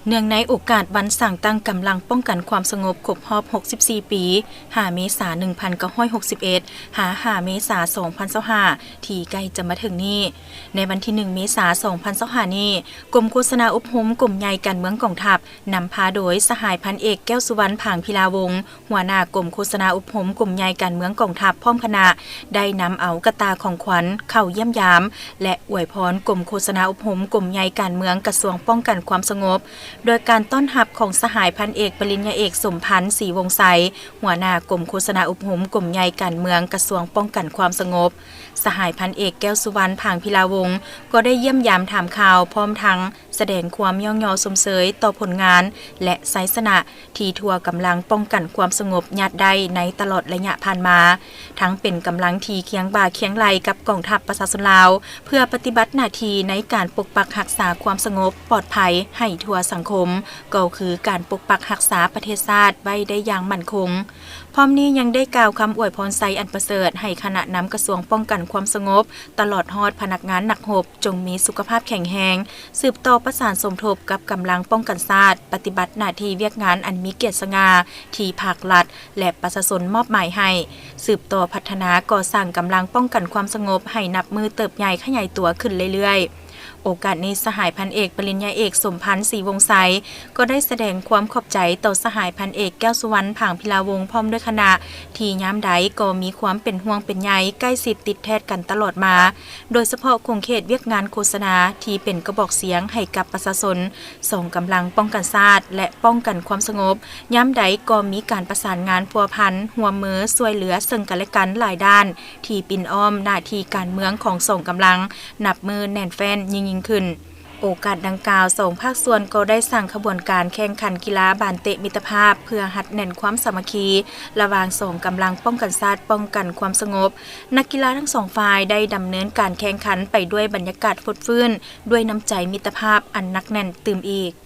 ເນື່ອງໃນໂອກາດວັນສ້າງຕັ້ງກຳລັງປ້ອງກັນຄວາມສະຫງົບຄົບຮອບຫົກສິບສີ່ປີ, ຫ້າເມສາໜຶ່ງພັນເກົ້າຮ້ອຍຫົກສິບເອັດ ຫາ ຫ້າເມສາສອງພັນຊາວຫ້າ ທີ່ໃກ້ຈະມາເຖິງນີ້, ໃນວັນທີໜຶ່ງເມສາສອງພັນຊາວຫ້ານີ້, ກົມໂຄສະນາອົບຮົມກົມໃຫຍ່ການເມືອງກອງທັບ ນຳພາໂດຍສະຫາຍພັນເອກ ແກ້ວສຸວັນ ຜາງພິລາວົງ ຫົວໜ້າກົມໂຄສະນາອົບຮົມກົມໃຫຍ່ການເມືອງກອງທັບ ພ້ອມຄະນະ ໄດ້ນຳເອົາກະຕ່າຂອງຂວັນເຂົ້າຢ້ຽມຢາມ ແລະ ອວຍພອນກົມໂຄສະນາອົບຮົມກົມໃຫຍ່ການເມືອງ ກະຊວງປ້ອງກັນຄວາມສະຫງົບ ໂດຍການຕ້ອນຮັບຂອງສະຫາຍພັນເອກ ປະລິນຍາເອກ ສົມພັນ ສີວົງໄຊ ຫົວໜ້າກົມໂຄສະນາອົບຮົມກົມໃຫຍ່ການເມືອງ ກະຊວງປ້ອງກັນຄວາມສະຫງົບ. ສະຫາຍພັນເອກ ແກ້ວສຸວັນ ຜາງພິລາວົງ ກໍໄດ້ຢ້ຽມຢາມຖາມຂ່າວ ພ້ອມທັງ ສະແດງຄວາມຍ້ອງຍໍຊົມເຊີຍຕໍ່ຜົນງານ ແລະ ໄຊຊະນະທີ່ທົ່ວກຳລັງປ້ອງກັນຄວາມສະຫງົບຍາດໄດ້ໃນຕະຫຼອດໄລຍະຜ່ານມາ, ທັງເປັນກຳລັງທີ່ຄຽງບ່າຄຽງໄຫຼ່ກັບກອງທັບປະຊາຊົນລາວ ເພື່ອປະຕິບັດໜ້າທີ່ໃນການປົກປັກຮັກສາຄວາມສະຫງົບປອດໄພໃຫ້ທົ່ວສັງຄົມ, ກໍຄືການປົກປັກຮັກສາປະເທດຊາດໄວ້ໄດ້ຢ່າງໝັ້ນຄົງ. ພ້ອມນີ້ຍັງໄດ້ກ່າວຄຳອວຍພອນໄຊອັນປະເສີດໃຫ້ຄະນະນຳກະຊວງປ້ອງກັນຄວາມສະຫງົບ ຕະຫຼອດຮອດພະນັກງານນັກຮົບ ຈົ່ງມີສຸຂະພາບແຂງແຮງ, ສືບຕໍ່ປະສານສົມທົບກັບກຳລັງປ້ອງກັນຊາດ, ປະຕິບັດໜ້າທີ່ວຽກງານອັນມີກຽດສະຫງ່າທີ່ພັກລັດ ແລະ ປະຊາຊົນມອບໝາຍໃຫ້, ສືບຕໍ່ພັດທະນາກໍ່ສ້າງກຳລັງປ້ອງກັນຄວາມສະຫງົບໃຫ້ນັບມື້ເຕີບໃຫຍ່ຂະຫຍາຍຕົວຂຶ້ນເລື້ອຍໆ. ໂອກາດນີ້ ສະຫາຍພັນເອກ ປະລິນຍາເອກ ສົມພັນ ສີວົງໄຊ ກໍໄດ້ສະແດງຄວາມຂອບໃຈຕໍ່ສະຫາຍພັນເອກ ແກ້ວສຸວັນ ຜາງພິລາວົງ ພ້ອມດ້ວຍຄະນະ ທີ່ຍາມໃດກໍມີຄວາມເປັນຫ່ວງເປັນໃຍ ໃກ້ຊິດຕິດແທດກັນຕະຫຼອດມາ, ໂດຍສະເພາະຂົງເຂດວຽກງານໂຄສະນາທີ່ເປັນກະບອກສຽງໃຫ້ກັບປະຊາຊົນ ສອງກຳລັງປ້ອງກັນຊາດ ແລະ ປ້ອງກັນຄວາມສະຫງົບ, ຍາມໃດກໍມີການປະສານງານພົວພັນ, ຮ່ວມມືຊ່ວຍເຫຼືອເຊິ່ງກັນແລະກັນຫຼາຍດ້ານ ທີ່ປິ່ນອ້ອມໜ້າທີ່ການເມືອງຂອງສອງກຳລັງ ນັບມື້ແໜ້ນແຟ້ນຍິ່ງໆຂຶ້ນ. ໂອກາດດັ່ງກ່າວ, ສອງພາກສ່ວນກໍໄດ້ສ້າງຂະບວນການແຂ່ງຂັນກິລາບານເຕະມິດຕະພາບ ເພື່ອຮັດແໜ້ນຄວາມສາມັກຄີລະຫວ່າງສອງກຳລັງປ້ອງກັນຊາດ ປ້ອງກັນຄວາມສະຫງົບ. ນັກກິລາທັງສອງຝ່າຍໄດ້ດຳເນີນການແຂ່ງຂັນໄປດ້ວຍບັນຍາກາດຟົດຟື້ນ, ດ້ວຍນ້ຳໃຈມິດຕະພາບອັນໜັກແໜ້ນຕື່ມອີກ.